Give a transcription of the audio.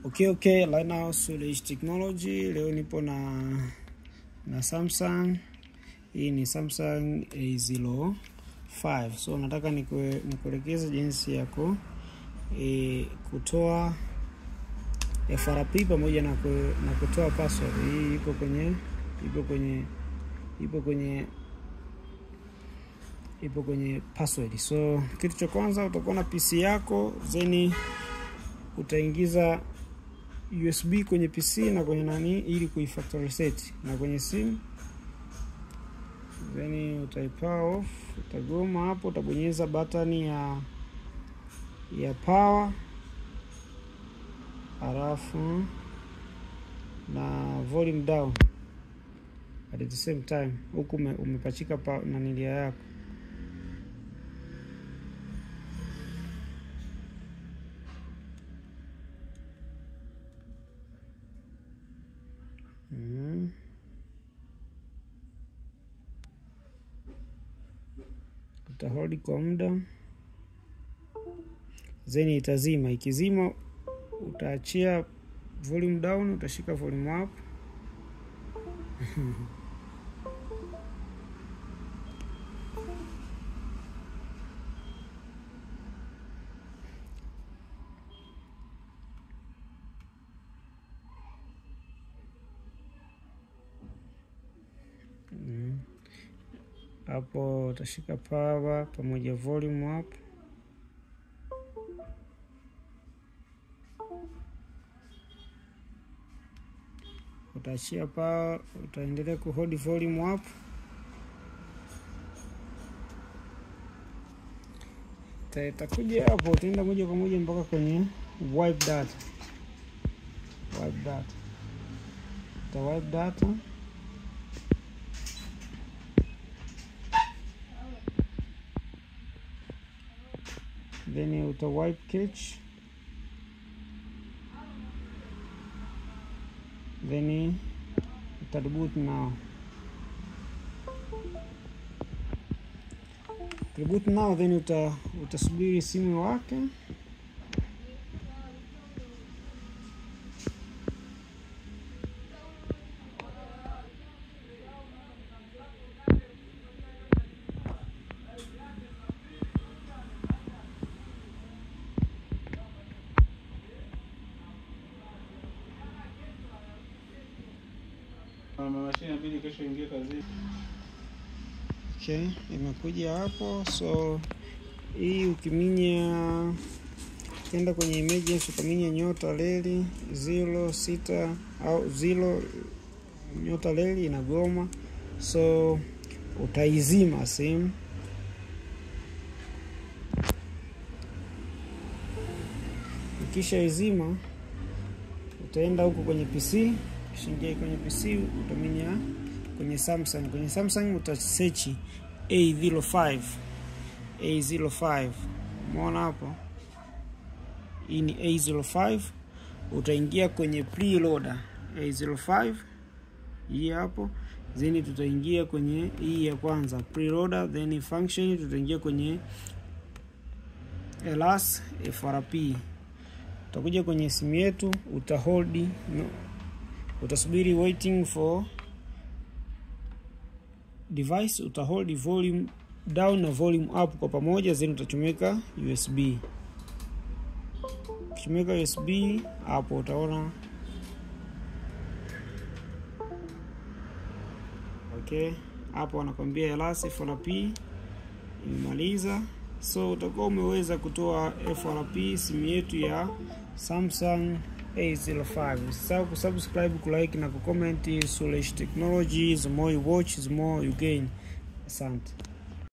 Okay, right now Suresh Technology. Leo nipo na Samsung. Hii ni Samsung A05. So nataka nikuelekeze jinsi ya kutoa FRP pamoja na kutoa password. Hii ipo kwenye password. So kitu cha kwanza utakuwa na PC yako, then utaingiza USB kwenye PC na kwenye nani ili kuifactory reset, na kwenye simu then utaipower off, utagoma hapo, utabonyeza button ya power alafu na volume down at the same time, huku umepachika na nilia yako. Utahold kwa muda, then itazima. Ikizima utaachia volume down, utashika volume up. Hapo utashika power pamoja volume up. Utaachia power, utaendelea kuhold volume up. Itakuja hapo, utaenda moja kwa moja mpaka kwenye wipe data. Wipe data. Uta wipe data. Then uta wipe cache. Then uta reboot now. Reboot now, then utasubiri simu wake. Okay, imekuja hapo. So hii ukiminya ukienda kwenye emergency ukaminya nyota leli 06 au 0 nyota leli inagoma. So utaizima simu. Ukisha izima utaenda huko kwenye PC. Ukishaingia kwenye PC utaminya kwenye Samsung. Kwenye Samsung utasearch A05. A05. Umeona hapo? Hii ni A05. Utaingia kwenye preloader A05. Hii hapo. Then tutaingia kwenye hii ya kwanza preloader, then function tutaingia kwenye LAS FRP. Utakuja kwenye simu yetu, utahold, no, utasubiri waiting for device, utahold volume down na volume up kwa pamoja, then utachomeka USB. Ukichomeka USB hapo utaona okay, hapo wanakuambia LAS FRP imemaliza. So utakuwa umeweza kutoa FRP simu yetu ya Samsung A05. Usisahau kusubscribe, kulike na kucomment. Suresh Technology, the more you watch, the more you gain. Asante.